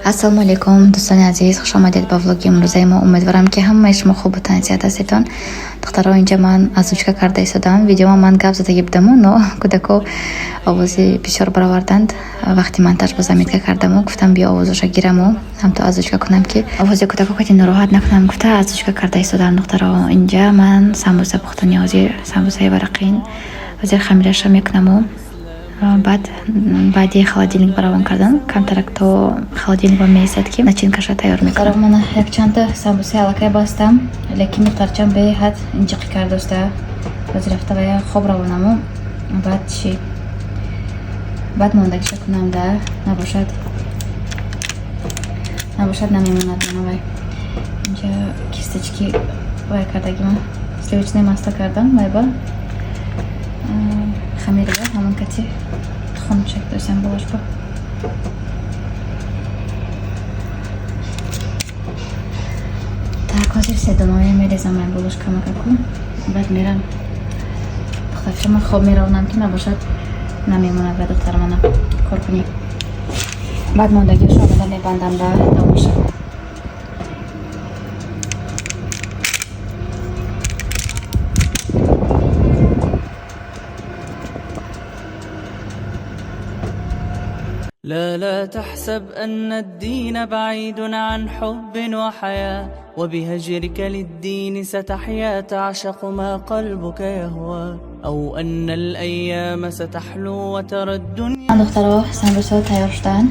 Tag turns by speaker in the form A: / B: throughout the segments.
A: Ассалому алайкум, дӯстони азиз, хуш омадед ба влоги имрӯзаи мо. Умедворам, ки ҳамаи шумо хубу тансиҳат ҳастедон. Духтаро, инҷа ман озвучка карда истодам. Видеома ман гап задагӣ будаму, но кӯдако овози бисёр бароварданд. Вақти монтаж ба заметка кардаму гуфтам, биё, овозоша гираму ҳамто озвучка кунам, ки овози кӯдако кати нороҳат накунам гуфта, озвучка карда истодам. Духтаро, инҷа ман самбуса пухтани, ҳозир самбусаи варақин, ҳозир хамираша мекунаму баъд баъди холодильник баравон кардан, камтарак то холодильник ба меистад, ки начинкаша тайёр мекунам. Мана, якчанда самбусаи аллакай бастам, лекин духтарчам беҳад инҷиқӣ кардоста. Ҳозир рафта вая хоб равонаму, баъд чи, баъд мондагиша кунам да, набошад, намемонад. Мана, вай инҷа кисточки вай кардагима, сливочное масло кардам вай ба хамирга, ҳамон кати тухмчак досам болошба. Так, ҳозир седоноя мерезам ай болош камакаку, баъд мерам духтарчама хоб меравонам, ки набошад, намемонад ва духтармана кор кунӣ. Баъд мондагиашо омада мебандам да давомаша.
B: لا لا تحسب أن الدين بعيد عن حب وحياة، وبهجرك للدين ستحيا تعشق ما قلبك يهوى، أو أن الأيام ستحلو وترى الدنيا
A: Духтаро, самбусаҳо тайёр шуданд.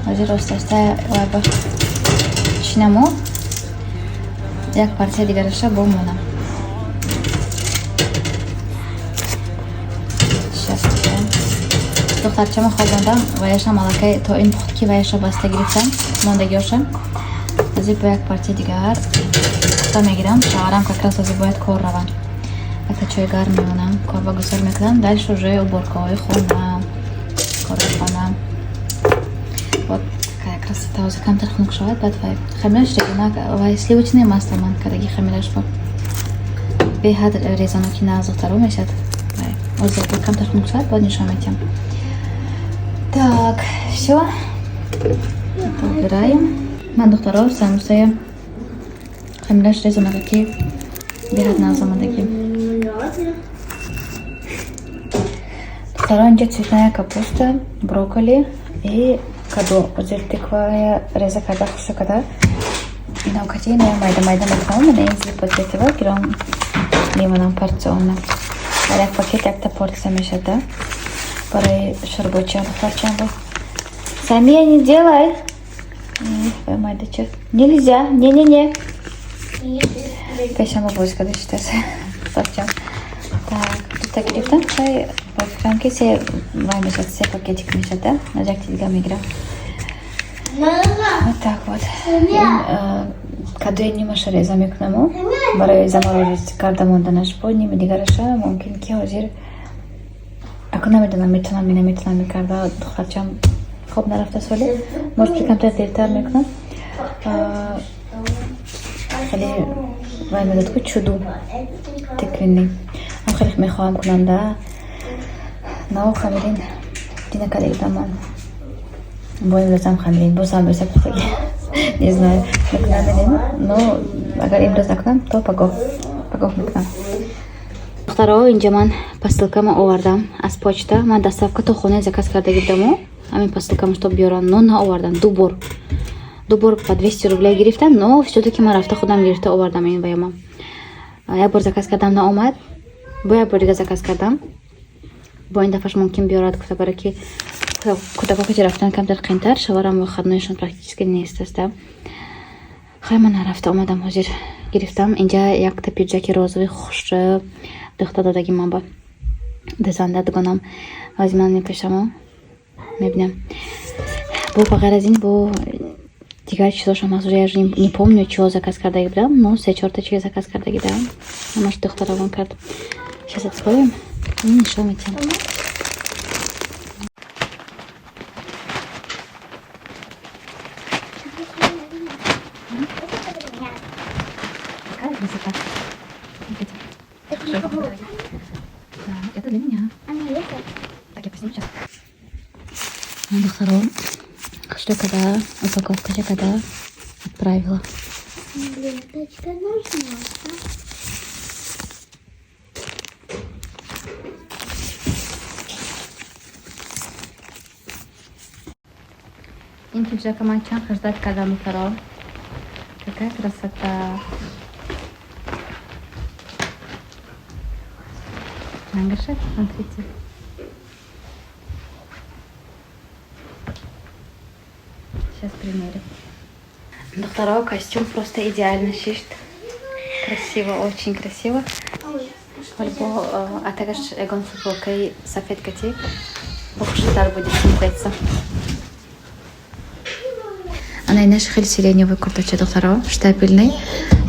A: Ҳозир оста оста вайба чинаму як партия дигараша бо монам. Сейчас, духтарчама хобондам, ваяшам аллакай то ин пухт, ки ваяша баста гирифтам, мондагиёша. Ҳозир бо як партия дигар пухта мегирам. Шаварам как раз ҳозир бояд кор раванд. Якта чой гарм мемонам, корба гусел мекунам, дальше уже уборкаҳои хона, кори хона. Вот такая красота. Ҳозир камтар хунук шавад, баъд вай хамираш резонак, вай сливочное масло ман кардаги хамираш бо беҳад резонаки нағз, духтаро, мешавад. Ҳозир камтар хунук шавад, баъд нишон медиҳам. Так, все это убираем. Ман, духтаро, самбусая хамираш резонака, ки беҳад нағз омадагӣ. Духтаро, инҷа цветная капуста, брокколи и каду. Ҳозир тыквая реза карда, хушо карда, инам кати иная майда майда мекунам. Мана, ин зип пакетива гиром мемонам порционно. Дар як пакет якта порция мешад да. Барои шӯрбоча духтарчам бо. Самия, не делай. Майдача. Нельзя. Не-не-не. Пешама боз карда шитас. Духтарчам. Так, дута гирифтам. Чай ба фикрам, ки се вай мешад, се пакетик мешад да. Аз якти дига мегирам. Вот так вот. Кадуи нимаша реза мекунаму барои заморозить карда монданаш, бо ними дигараша мумкин ки ҳозир аку намедонам, метавонам, наметавонам мекарда. Духтарчам хоб нарафта соли, может быть, камтар дертар мекунам. Хеле вай медод ку, чуду тыквенный ам хеле мехоҳам кунам да, но хамирин дина карда ман, бо имрӯзам хамирин бо самбуса пухтагӣ. Не знаю, мекунам или но агар имрӯз накунам, то пагоҳ мекунам. Духтаро, инҷа ман посылкама овардам аз почта. Ман доставка то хона заказ кардаги будаму, ҳамин посылкама чтоб биёрам, но наовардан. Ду бор по 200 рублей гирифтам, но всё-таки ман рафта худам гирифта овардам. Ин ваяма як бор заказ кардам, наомад, бо як бор дига заказ кардам, бо ин дафъаш мумкин биёрад гуфта, баро ки кӯдако кати рафтан камтар қиинтар, шаварам выходнойшон практически нест аста. Хай, ман рафта омадам, ҳозир гирифтам. Инҷа якта пиджаки розовый хушрӯ духта додаги ман ба дизанда дугонам. Ҳозир ман мепӯшаму мебинам. Бо ба ғайр аз ин, бо дигар чизошам ҳаст, уже я же не помню, чиҳо заказ кардаги будам, но се чорта чиз заказ кардаги будам, ҳамаш духта равон кард. Сейчас откроем и нишон медиҳам. Какая красота. Смотрите. Да, это для меня. Так, я посниму сейчас. Духтаро, Хушрӯ када, упаковкаша када отправила.
C: Ленточка нужна, да?
A: Ин пиджака ман чанд ждать кардам, духтаро. Какая красота! Рангашак, смотрите. Сейчас примерю. Духтаро, костюм просто идеально шишт. Красиво, очень красиво. Бо атагаш ягон футболкаи сафед кати бо хушрӯтар будет смотреться. Ана инаш хеле сиреневый куртача, духтаро, штапельный.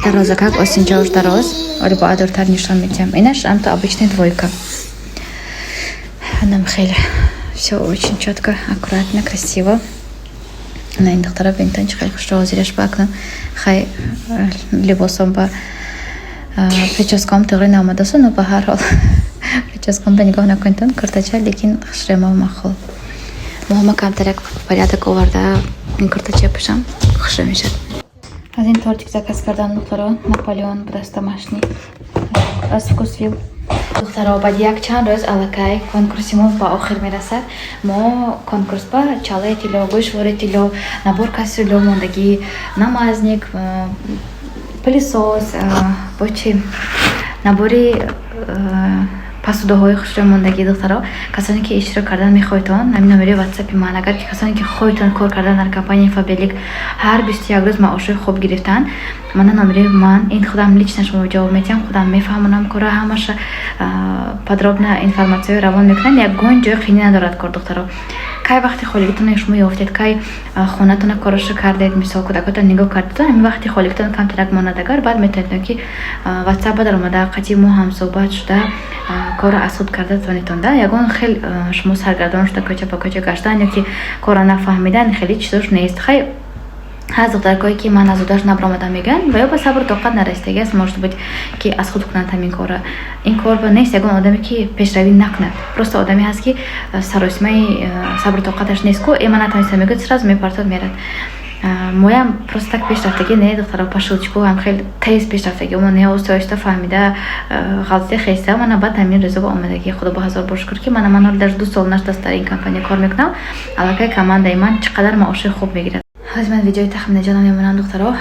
A: Дароза как осинҷош дароз, вале бо адортар нишон медиҳам. Инаш амто обычный двойка. Анам хеле все очень четко, аккуратно, красиво. Ана ин, духтаро, бинтон чӣ хеле хушрӯ ҳозираш ба акнун. Хай, либосом ба прическам туғри наомадасу, но ба ҳар ҳол прическам ба нигоҳ накунедтон, куртача лекин хушрӯма, махул. Моҳома камтарак порядок оварда, ин куртача пӯшам, хушрӯ мешад. Аз ин тортик заказ кардам, духтаро, Наполеон будаст, домашний, аз Вкусвилл. Духтаро, баъди як чанд рӯз аллакай конкурси мо ба охир мерасад. Мо конкурс ба чалаи тилло, гӯшвори тилло, набор кастрюлё мондагӣ, намазник, пылесос, бо чи, набори посудаҳои хушрӯ мондагӣ. Духтаро, касоне ки иштирок кардан мехоҳедон, ҳамин номери ватсапи ман. Агар ки касоне ки хоҳедон кор кардан дар компанияи Фаберлик, ҳар 21 рӯз маошҳои хуб гирифтан, мана номери ман ин. Худам лично шумо ҷавоб медиҳам, худам мефаҳмонам кора, ҳамаша подробно информатсияҳои равон мекунам. Ягон ҷои қинӣ надорад кор, духтаро. Кай вақти холигитон шумо ёфтед, кай хонатона корашо кардед, мисол, кӯдакотон нигоҳ кардедон, ҳамин вақти холигитон камтарак монад агар, баъд метавонед ки ватсап ба даромада, қатъи мо ҳамсӯҳбат шуда, корро аз худ карда тавонедон да. Ягон хел шумо саргардон шуда, кӯча ба кӯча гаштан ё ки корро нафаҳмидан, хеле чизош нест. Хай, ҳаст духтаркое ки ман аз удаш набаромадам мегӯянд, ва ё ба сабру тоқат нарасидагиаст, может быть, ки аз худ кунанд ҳамин корро. Ин кор ба нест ягон одаме ки пешравӣ накунад, просто одаме ҳаст ки саросимаи сабру тоқаташ нест ку, э, ман натавонистам мегӯяд, сразу мепартод, мерад. Моям просто так пешрафтагӣ не, духтаро, по щелчку ҳам хеле тез пешрафтагӣ мо не, оҳиста оҳиста фаҳмида, ғалтида хеста, мана баъд ҳамин рӯзо ба омадагӣ. Худо ба ҳазор бор шукр, ки мана ман ҳоло даже 2 сол нашудааст дар ин компания кор мекунам, аллакай командаи ман чӣ қадар маошҳои хуб мегирад. Ҳозир ман видеои тахминаҷонам мемонам, духтаро,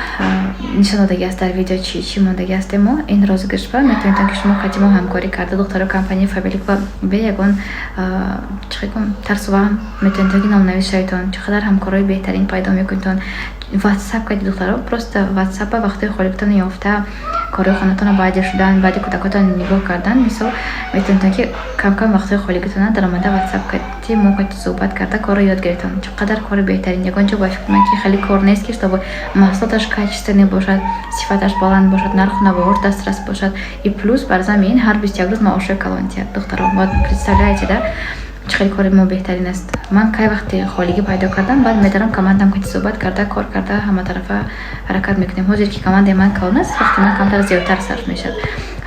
A: нишон додагӣ аст дар видео, чӣ чӣ мондагӣ ҳастем мо. Ин розыгрышба метавонедон ки шумо қати мо ҳамкорӣ карда, духтаро, компанияи Фаберлик ба бе ягон чӣ гум тарсу ваҳм метавонедон ки номнавис шаведон. Чӣ қадар ҳамкорҳои беҳтарин пайдо мекунедон. Ватсап кардед, духтаро, просто ватсапа вақтҳои холигитон ёфта, корҳои хонатонро баъди шудан, баъди кӯдакотон нигоҳ кардан, мисол, метавонедон ки камкам вақтҳои холигитона даромада, ватсап кати мо кати суҳбат карда, корро ёд гирифтон. Чӣ қадар кори беҳтарин! Ягон ҷо ба фикр ман ки хеле кор нест, ки чтобы маҳсулоташ качественный бошад, сифаташ баланд бошад, нарху навоҳош дастрас бошад и плюс бар замин ҳар 21 рӯз маошҳои калон тиҳад. Духтаро, вот представляете да, чӣ хеле кори мо беҳтарин аст. Ман кай вақти холигӣ пайдо кардам, баъд медарам, командам кати суҳбат карда, кор карда, ҳаматарафа ҳаракат мекунем. Ҳозир ки командаи ман калон аст, вақти ман камтар зиёдтар сарф мешавад.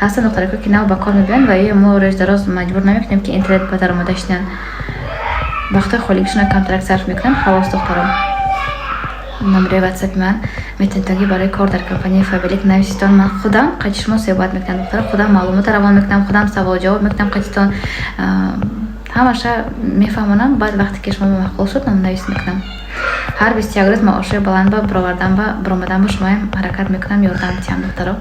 A: Ҳастанд духтарако ки нав ба кор мебиёянд ва ё мо рӯз дароз маҷбур намекунем ки интернет ба даромада шинанд, вақтҳои холигишона камтарак сарф мекунам, халос. Духтарон, номерои ватсапи ман, метавонед ки барои кор дар компанияи Фаберлик нависитон. Ман худам қати шумо суҳбат мекунам, духтаро, худам маълумотро равон мекунам, худам савол ҷавоб мекунам қатитон, ҳамаша мефаҳмонам. Баъд вақте ки шумо маъқул шуд, номнавис мекунам. Ҳар 21 рӯз маошҳои баланд ба баровардан, ба баромадан ба шумоям ҳаракат мекунам, ёрдам медиҳам, духтаро.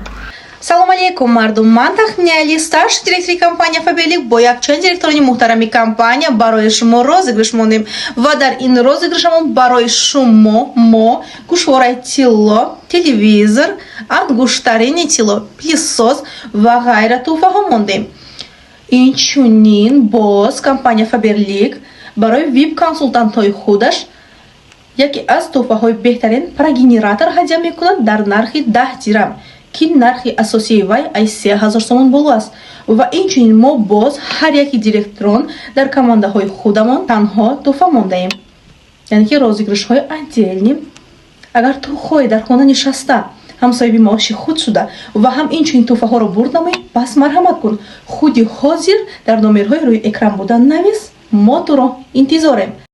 D: Салом алейкум, мардум! Ман Тахмина Али, старший директори компания Фаберлик, бо якчанд директорони муҳтарами компания барои шумо розыгрыш монем ва дар ин розыгрышамон барои шумо мо гӯшвораи тилло, телевизор, ангуштарини тилло, пылесос ва ғайра тӯҳфаҳо мондем. Инчунин боз компания Фаберлик барои вип консултантҳои худаш яке аз тӯҳфаҳои беҳтарин парогенератор ҳадя мекунад дар нархи 10 дирам, ки нархи асосии вай ай 3000 сомон боло аст. Ва инчунин мо боз ҳар яки директорон дар командаҳои худамон танҳо тӯҳфа мондаем, яъне ки розыгрышҳои отдельный. Агар ту хоҳӣ дар хона нишаста ҳам соҳиби маоши худ шуда ва ҳам инчунин тӯҳфаҳоро бурд намоӣ, пас марҳамат кун, худи ҳозир дар номерҳои рӯи экран буда навис, мо туро интизорем.